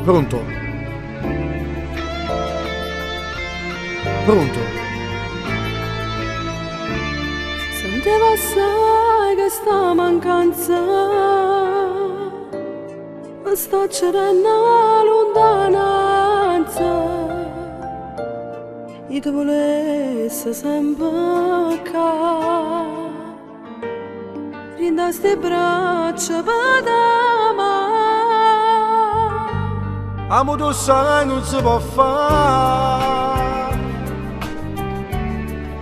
Pronto? Pronto? Senteva assai chesta mancanza, me sta accedenno 'a luntananza. Io te vulesse sempe ccà, dint' a 'sti braccia pe t'amà. Amo tu sai non si può fare.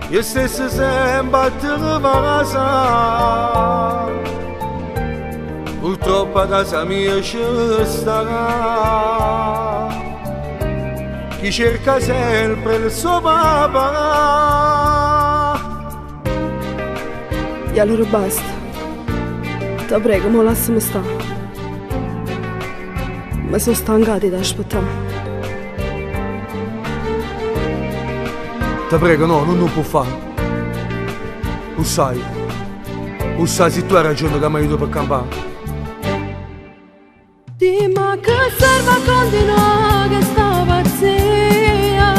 Io stesso sempre a te vasà. Purtroppo a casa mia ci starà chi cerca sempre il suo papà. E allora basta. Te prego, mo lassame sta. Me so stancato 'e t'aspettà. Te prego, no, nun 'o può fà. O ssaje, 'o ssaje si tu hai ragione ca m'aiuta pe campà. Dimme a che serve a continuà chesta pazzia.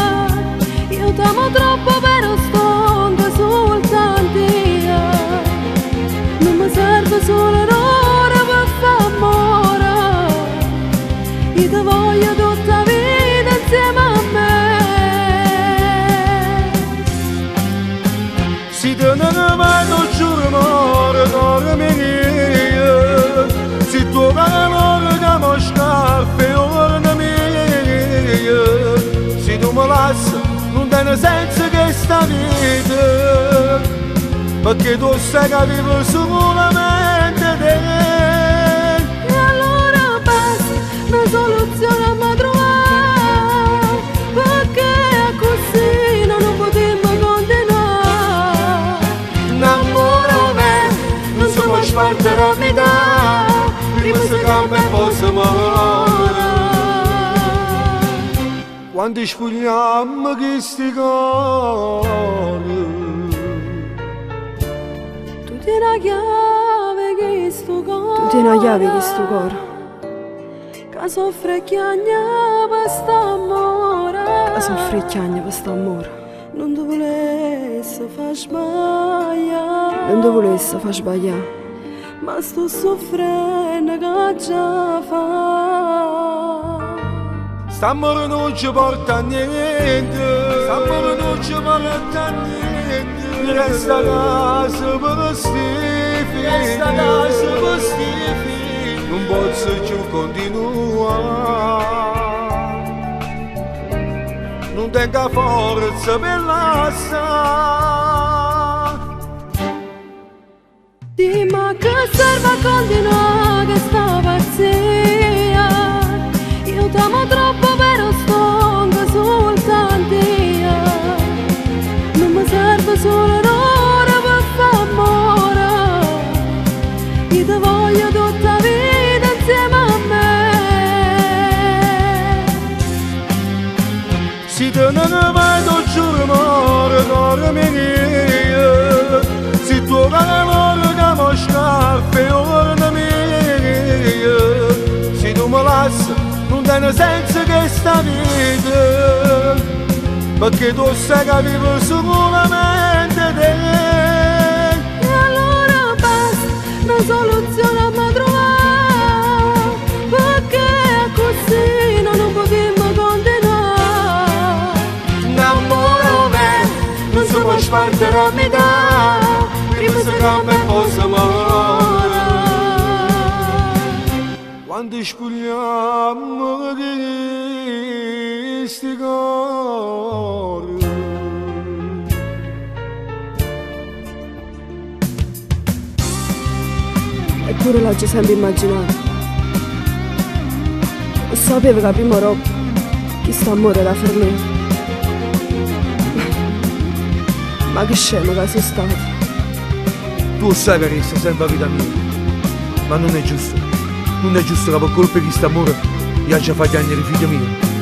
Io t'amo troppo però stongo sultanto io. Nun me serve solo n'ora pe fa ammore. Io te voglio tutta 'a vita insieme a me. Si te ne vai t'o giuro more core mio. Si tu 'o calore ca mo scarfa 'e juorne mie. Si tu me lasse nun tene senso chesta vita. Pecché tu 'o ssaje ca vivo sulamente 'e te. E allora basta, na soluzione amma truvà. Pecché accussì no nun putimmo continuà. N'ammore overo nun se po' spartere a metà. Primma se campa e po' se more. Quando spugliammo chisti core. Tu tieni 'a chiave 'e chistu core. Tu tieni 'a chiave 'e chistu core. Ca soffre e chiagne pe st'ammore. Ca soffre e chiagne pe st'ammore. Nun te vulesse fa sbaglià. Nun te vulesse fa sbaglià. Ma sto suffrenno ch'aggia fa. St'ammore nun ce porta a niente. St'ammore nun ce porta a niente. Resta a casa pe sti figli. Resta a casa pe sti figli. Nun pozzo cchiù continuà. Nun tengo 'a forza pe lassà. Dimme a che serve a continuà chesta pazzia. Io t'amo troppo però stongo sultanto io. Nun me serve solo n'ora pe fa ammore. Io te voglio tutta 'a vita insieme a me. Si te ne vai t'o giuro more core mio. Si tu 'o calore ca mo scarfa 'e juorne mie. Si tu me lasse nun tene senso chesta vita. Pecché tu 'o ssaje ca vivo sulamente 'e te. E allora basta, na soluzione amma truvà. Pecché accussì no nun putimmo continuà. N'ammore overo nun se po' spartere a metà. Primma se campa e po' se more. Quando spugliammo chisti core. Eppure l'aggio sempe immaginato. O sapevo ca primma o doppo chist'ammore era fernì. Ma che scemo ca so' stato. Tu 'o ssaje ca rieste sempe 'a vita mia. Ma nun è giusto, nun è giusto ca pe colpa 'e chist'ammore io aggia fa chiagnere 'e figlie mieje.